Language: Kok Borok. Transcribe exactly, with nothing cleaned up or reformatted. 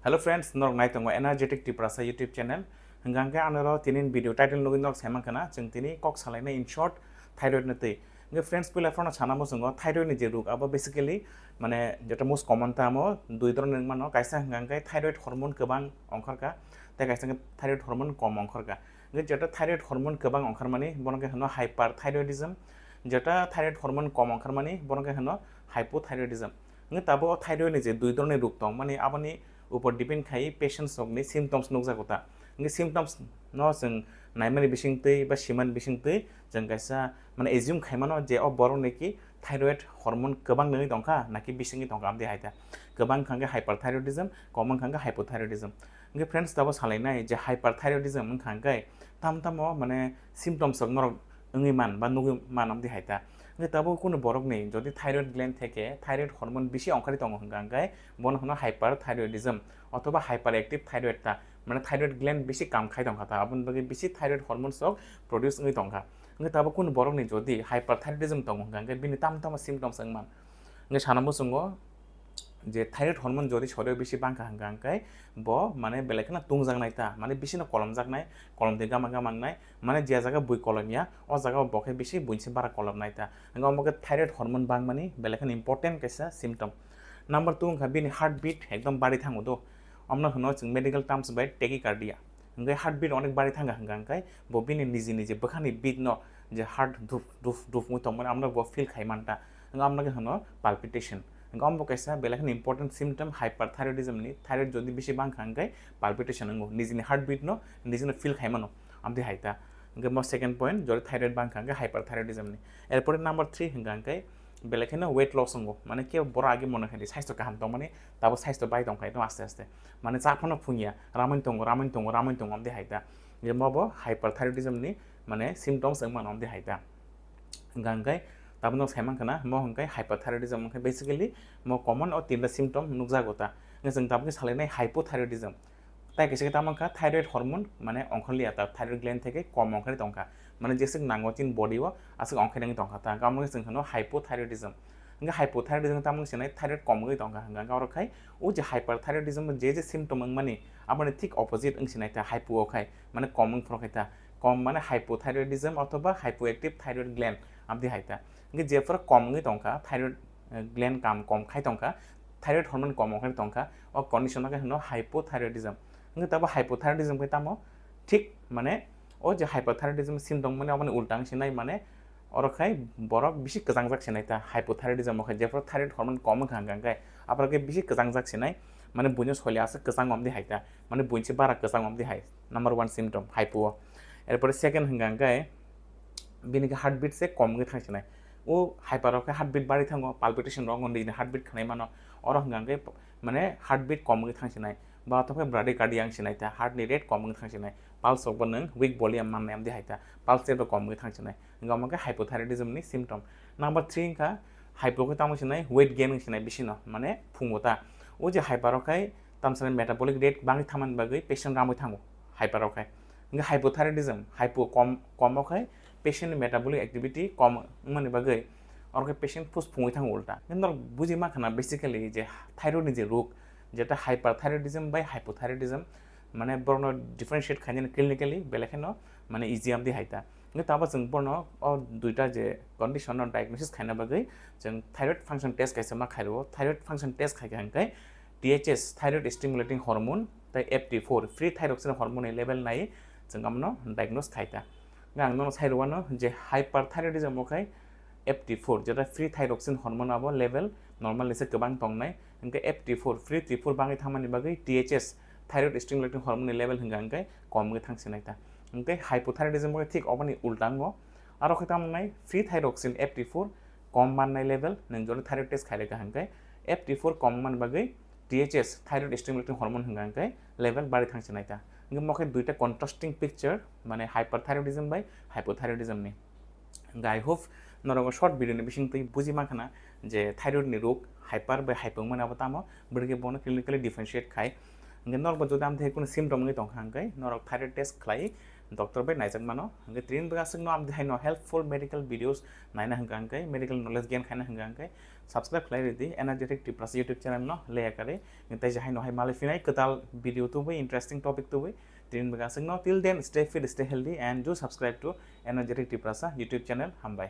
Hello friends, norok nai tongo Energetic Tiprasa YouTube channel. Hingkha hingkhe ano ro tini video title nugwi norok sai mankha na, chwng tini kok salainai in short thyroid no twi. Hingkhe friends, puila phano sana muchungo thyroid ni je ruk abo basically mane jeta most common ta amo dui dhoroner wngmano, kaisa hingkha hingkhe thyroid hormone kwbang ongkhorkha, tei kaisa hingkhe thyroid hormone kom ongkhorkha. Hingkhe jeta thyroid hormone kwbang ongkharmani bono khe hino hyperthyroidism, jeta thyroid hormone kom ongkharmani bono khe hino hypothyroidism. Hingkhe tabuk o thyroid ni je dui dhoroner ruk tong mani aboni upor depend khai patients rokni symptoms nukjago ta. Hingkhe symptoms no chwng naimani bisingtwi ba simani bisingtwi chwng kaisa mane assume khaimano je o borok ni ki thyroid hormone kwbang nungwi tongkha naki bisingwi tongkha amdi hai ta. Kwbang wngkha hwnkhe hyperthyroidism, kom wngkha hwnkhe hypothyroidism. Hingkhe friends, tabuk salainai je hyperthyroidism wngkha hwnkhe tam tamo mane symptoms rok norok wngwi man ba nugwi man amdi hai ta. Hingkhe tabuk kunu borokni jodi thyroid gland theke thyroid hormone bisi ongkhari tongo hingkha hingkhe bono hino hyperthyroidism othoba hyperactive thyroid ta, mane thyroid gland bisi kam khai tongkha ta, aboni bagwi bisi thyroid hormones rok produce wngwi tongkha. Hingkhe tabuk kunu borokni jodi hyperthyroidism tongo hingkha hingkhe bini tamo tamo symptoms wngman. Hingkhe sana muchungo je thyroid hormone jodi sorio bisi bangkha hingkha hingkhe bo mane belai kheno tungjaknai ta, mane bisino kolomjaknai, kolomtwi gama gama wngnai, mane je jaga bui kolomya o jaga o bo khe bisi buini se bara kolomnai ta. Hingkhe omo khe thyroid hormone bangmani belai kheno important kaisa symptom. Number two wngkha bini heartbeat ekdom bari thango do, omno hino chwng medical terms bai tachycardia. Hingkhe heartbeat onek bari thangkha hingkha hingkhe bo bini niji niji bwkhani beat no je heart dhuf dhuf dhuf wngwi tongmani amno bo feel khai manta. Hingkhe amno khe hino palpitation. Hingkhe omo bo kaisa belai kheno important symptom hyperthyroidism ni, thyroid jodi bisi bangkha hingkhe palpitation wngo, nijini heartbeat no nijino feel khai mano, amdi hai ta. Hingkhe mo second point, jodi thyroid bangkha hingkhe hyperthyroidism ni. Erpore number three hingkha hingkhe belai kheno weight loss wngo, mane khe borok age mone khai di saisto kaham tongmani, tabo saisto bai tongkha ekdom aste aste, mane cha phano phungya, ramani tongo, ramani tongo, ramani tongo, amdi hai ta. Je mo bo hyperthyroidism ni mane symptoms wngmano amdi hai ta. Hingkha hingkhe tabuk no sai mankha na mo hingkhe hyperthyroidism hingkhe basically mo common o tinta symptom nukjago ta. Hingkhe chwng tabuk khe salainai hypothyroidism. Tai kaisa khe tamo wngkha thyroid hormone mane ongkhorliya ta, thyroid gland theke kom ongkhorwi tongkha, mane jeswk nango chini body o aswk ongkhorwi tongkha ta, hingkhe omo khe chwng hino hypothyroidism. Hingkhe hypothyroidism tamo wngkha thyroid kom wngwi tongkha hingkha hingkhe oro khai o je hyperthyroidism je je symptom wngmani aboni thik opposite wngsinai ta hypo o khai mane kom wngphuru khai ta, kom mane hypothyroidism othoba hypoactive thyroid gland amdi hai ta. Hingkhe jephuru kom wngwi tongkha thyroid, eh, gland kam kom khai tongkha, thyroid hormone kom ongkhorwi tongkha, o condition no khe hino hypothyroidism. Hingkhe tabo hypothyroidism khe tamo thik mane o je hyperthyroidism symptom mane aboni ulta wngsinai mane oro khai borok bisi kwchangjak sinai ta hypothyroidism o khai jephuru thyroid hormone kom wngkha hingkha hingkhe aphuru khe bisi kwchangjak sinai mane buino soile aswk kwchang omdi hai ta mane buini se bara kwchang omdi hai number one symptom hypo o. Erpore second hingkha hingkhe bini khe heartbeat se kom wngwi thangsinai. O hyper o khe heartbeat bari thango, palpitation rok wngwi nini heartbeat khwnai mano. Oro hwnka hwnkhe mane heartbeat kom wngwi thangsinai. Ba othoba khe bradycardia wngsinai ta, heart ni rate kom wngwi thangsinai. Pulse rok bo nwng weak volume mannai amdi hai ta. Pulse rate bo kom wngwi thangsinai. Hwnka omo khe hypothyroidism ni symptom. Number three wngkha hypo khe tamo sinai weight gain wngsinai bisino, mane phungo ta. O je hyper o khe tamo sinai metabolic rate bangwi thangmani bagwi patient ramwi thango hyper o khe. Hingkhe hypothyroidism, hypo kom, kom o khe patient ni metabolic activity kom wngmani bagwi oro khe patient phus phungwi thango ulta. Hingkhe norok buji mankha na basically je thyroid ni je rok, jeta hyperthyroidism bai hypothyroidism, mane borokno differentiate khainani clinically belai kheno mane easy amdi hai ta. Hingkhe tabo chwng bono o duita je condition no diagnosis khaina bagwi chwng thyroid function test kaisa ma khairwo. Thyroid function test khaikha hingkhe T H S, thyroid stimulating hormone, tei F T four, free thyroxine hormone ni level nai chwng amno diagnose khai ta. Hingkhe ang nono sai rwano je hyperthyroidism o khai F T four, jeta free thyroxine hormone abo level normal ni se kwbang tongnai. Hingkhe F T four, free T four bangwi thangmani bagwi T H S, thyroid stimulating hormone ni level hingkha hingkhe kom wngwi thangsinai ta. Hingkhe hypothyroidism o khai thik oboni ulta wngo. Aro khe tamo wngnai free thyroxine F T four kom mannai level, nwng jodi thyroid test khailai kha hingkhe F T four kom wngmani bagwi T H S, thyroid stimulating hormone hwnka hwnkhe level bari thangsinai ta. Hingkhe mo khe duita contrasting picture, mane hyperthyroidism bai hypothyroidism ni. Hingkhe I hope norok short video ni bisingtwi buji mankha na je thyroid ni rok hyper bai hypo wngmani abo tamo, bwrwi khe bono clinically differentiate khai. Hingkhe norok bo jodi amthai kunu symptom wngwi tongkha hingkhe norok thyroid test khlai doctor bai naijak mano. Hingkhe tini bwkha aswkno amthai no helpful medical videos naina hingkha hingkhe medical knowledge gain khaina hingkha hingkhe subscribe khlai ridi Energetic Tiprasa YouTube channel no leya kari. Tei je haino hai malai phinai kwtal video tubui, interesting topic tubui. Tini bwkha aswkno, till then, stay fit, stay healthy, and do subscribe to Energetic Tiprasa YouTube channel. Hambai.